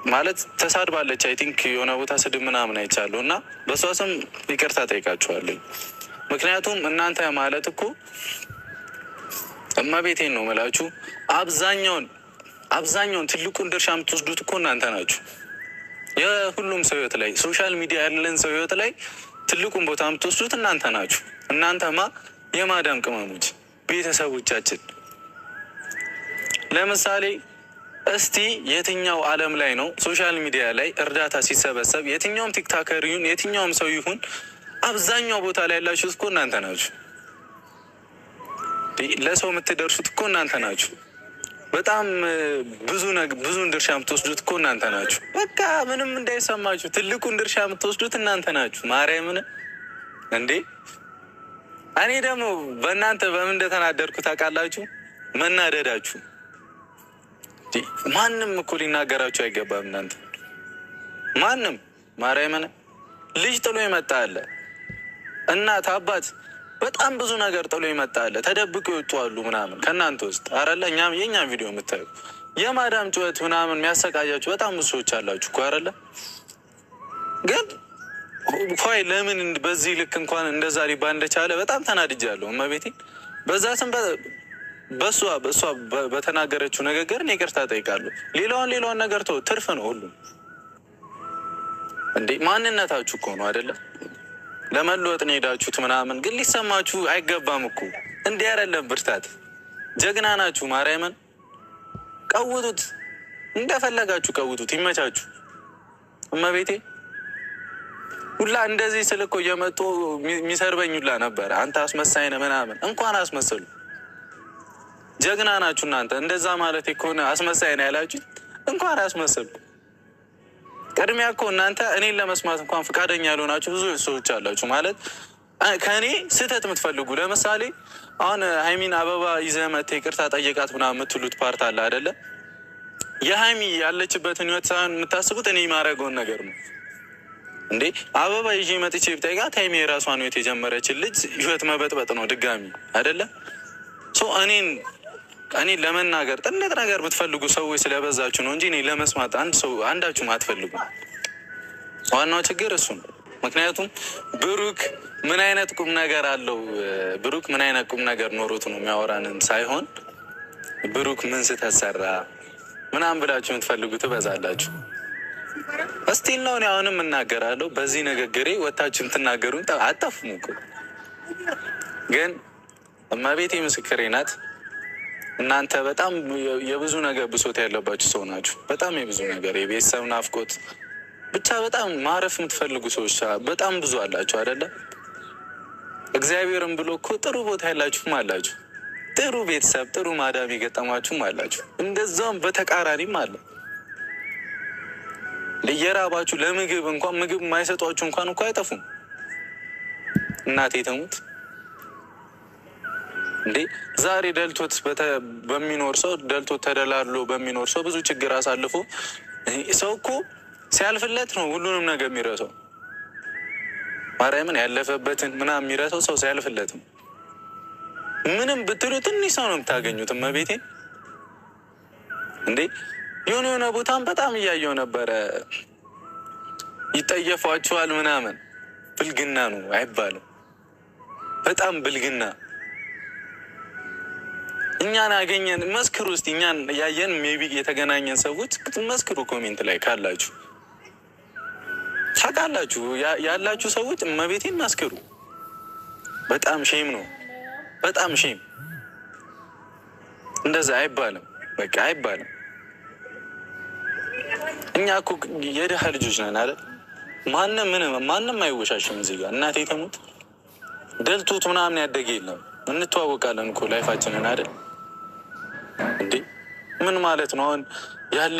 ማለት ተሳድባለች። I think የሆነ ቦታ ስድብ ምናምን አይቻለሁ እና በእሷ ስም ይቅርታ ጠይቃችኋለሁ። ምክንያቱም እናንተ ማለት እኮ እመቤቴን ነው የምላችሁ፣ አብዛኛውን ትልቁን ድርሻ የምትወስዱት እኮ እናንተ ናችሁ። የሁሉም ሰው ህይወት ላይ፣ social media ያለን ሰው ህይወት ላይ ትልቁን ቦታ የምትወስዱት እናንተ ናችሁ። እናንተማ የማዳም ቅመሞች ቤተሰቦቻችን። ለምሳሌ እስቲ የትኛው ዓለም ላይ ነው social media ላይ እርዳታ ሲሰበሰብ የትኛውም TikToker ይሁን የትኛውም ሰው ይሁን አብዛኛው ቦታ ላይ ያላችሁት እኮ እናንተ ናችሁ። ለሰው የምትደርሱት እኮ እናንተ ናችሁ። በጣም ብዙ ብዙን ድርሻ የምትወስዱት እኮ እናንተ ናችሁ። በቃ ምንም እንዳይሰማችሁ ትልቁን ድርሻ የምትወስዱት እናንተ ናችሁ። ማርያምን እንዴ! እኔ ደግሞ በእናንተ በምን እንደተናደድኩ ታውቃላችሁ? መናደዳችሁ ማንም እኮ ሊናገራችሁ አይገባም። እናንተ ማንም ማርያምን ልጅ ጥሎ ይመጣ አለ፣ እናት አባት በጣም ብዙ ነገር ጥሎ ይመጣ አለ። ተደብቆ ይወጡ አሉ ምናምን ከእናንተ ውስጥ አረለ። እኛም የእኛም ቪዲዮ የምታዩ የማዳም ጩኸት ምናምን የሚያሰቃያችሁ በጣም ብዙ ሰዎች አላችሁ እኮ አረለ። ግን ኳይ ለምን በዚህ ልክ እንኳን እንደዛ ሊባል እንደቻለ በጣም ተናድጃለሁ። እመቤቴን በዛ ስም በእሷ በተናገረችው ንግግር እኔ ይቅርታ ጠይቃለሁ። ሌላውን ነገር ተው፣ ትርፍ ነው ሁሉም። እንዴ ማንነታችሁ እኮ ነው አይደለም? ለመለወጥ ነው የሄዳችሁት ምናምን፣ ግን ሊሰማችሁ አይገባም እኮ። እንዲህ አይደለም ብርታት። ጀግና ናችሁ። ማርያምን ቀውጡት፣ እንደፈለጋችሁ ቀውጡት፣ ይመቻችሁ። እመቤቴ ሁላ እንደዚህ ስል እኮ እየመጡ የሚሰርበኝ ሁላ ነበረ። አንተ አስመሳይ ነህ ምናምን። እንኳን አስመሰሉ፣ ጀግና ናችሁ እናንተ። እንደዛ ማለት ከሆነ አስመሳይ ነህ ያላችሁ እንኳን አስመሰሉ። ቅድሚያ እኮ እናንተ እኔን ለመስማት እንኳን ፈቃደኛ ያልሆናችሁ ብዙ ሰዎች አላችሁ። ማለት ከእኔ ስህተት የምትፈልጉ፣ ለምሳሌ አሁን ሀይሚን አበባ ይዘህ መተህ ይቅርታ ጠየቃት ምናምን የምትሉት part አለ አይደለ? የሀይሚ ያለችበትን ህይወት ሳይሆን የምታስቡት እኔ የማደርገውን ነገር ነው። እንዴ አበባ ይዤ መጥቼ ብጠይቃት ሀይሚ የራሷን ህይወት የጀመረችን ልጅ ህይወት መበጥበጥ ነው ድጋሚ አይደለ? እኔን ለመናገር ጥነት ነገር የምትፈልጉ ሰዎች ስለበዛችሁ ነው እንጂ እኔ ለመስማት አንድ ሰው አንዳችሁም አትፈልጉ። ዋናው ችግር እሱ ነው። ምክንያቱም ብሩክ ምን አይነት ቁም ነገር አለው፣ ብሩክ ምን አይነት ቁም ነገር ኖሮት ነው የሚያወራንን ሳይሆን ብሩክ ምን ስህተት ሰራ ምናምን ብላችሁ የምትፈልጉ ትበዛላችሁ። እስቲል ነው እኔ አሁንም እናገራለሁ። በዚህ ንግግሬ ወታችሁ የምትናገሩን አጠፉም እኮ፣ ግን እመቤቴ ምስክሬ ናት። እናንተ በጣም የብዙ ነገር ብሶት ያለባችሁ ሰው ናችሁ። በጣም የብዙ ነገር የቤተሰብ ናፍቆት ብቻ በጣም ማረፍ የምትፈልጉ ሰዎች በጣም ብዙ አላችሁ አይደለ? እግዚአብሔርም ብሎ እኮ ጥሩ ቦታ ያላችሁም አላችሁ፣ ጥሩ ቤተሰብ፣ ጥሩ ማዳም የገጠማችሁም አላችሁ። እንደዛውም በተቃራኒም አለ። እየራባችሁ ለምግብ እንኳን ምግብ የማይሰጧችሁ እንኳን እኮ አይጠፉም። እናቴ ተሙት እንዴ ዛሬ ደልቶት በሚኖር ሰው፣ ደልቶት ተደላድሎ በሚኖር ሰው፣ ብዙ ችግር አሳልፎ ሰው እኮ ሲያልፍለት ነው ሁሉንም ነገር የሚረሳው። ማርያምን ያለፈበትን ምናምን የሚረሳው ሰው ሲያልፍለት ነው። ምንም ብትሉ ትንሽ ሰው ነው የምታገኙት። እመቤቴ እንዴ የሆነ የሆነ ቦታም በጣም እያየው ነበረ። ይጠየፏችኋል ምናምን፣ ብልግና ነው አይባልም። በጣም ብልግና። እኛን ያገኘን መስክሩ ውስጥ እኛን ያየን maybe የተገናኘን ሰዎች መስክሩ። Comment ላይ ካላችሁ፣ ታውቃላችሁ ያላችሁ ሰዎች እመቤቴን መስክሩ። በጣም shame ነው። በጣም shame። እንደዛ አይባልም። በቃ አይባልም። እኛ እኮ የድሃ ልጆች ነን አይደል? ማንም ምንም ማንም አይወሻሽም እዚህ ጋር። እናቴ ተሙት ደልቶት ምናምን ያደገ የለም። እንተዋወቃለን እኮ life ኣችንን አይደል እንዴ? ምን ማለት ነው አሁን ያለ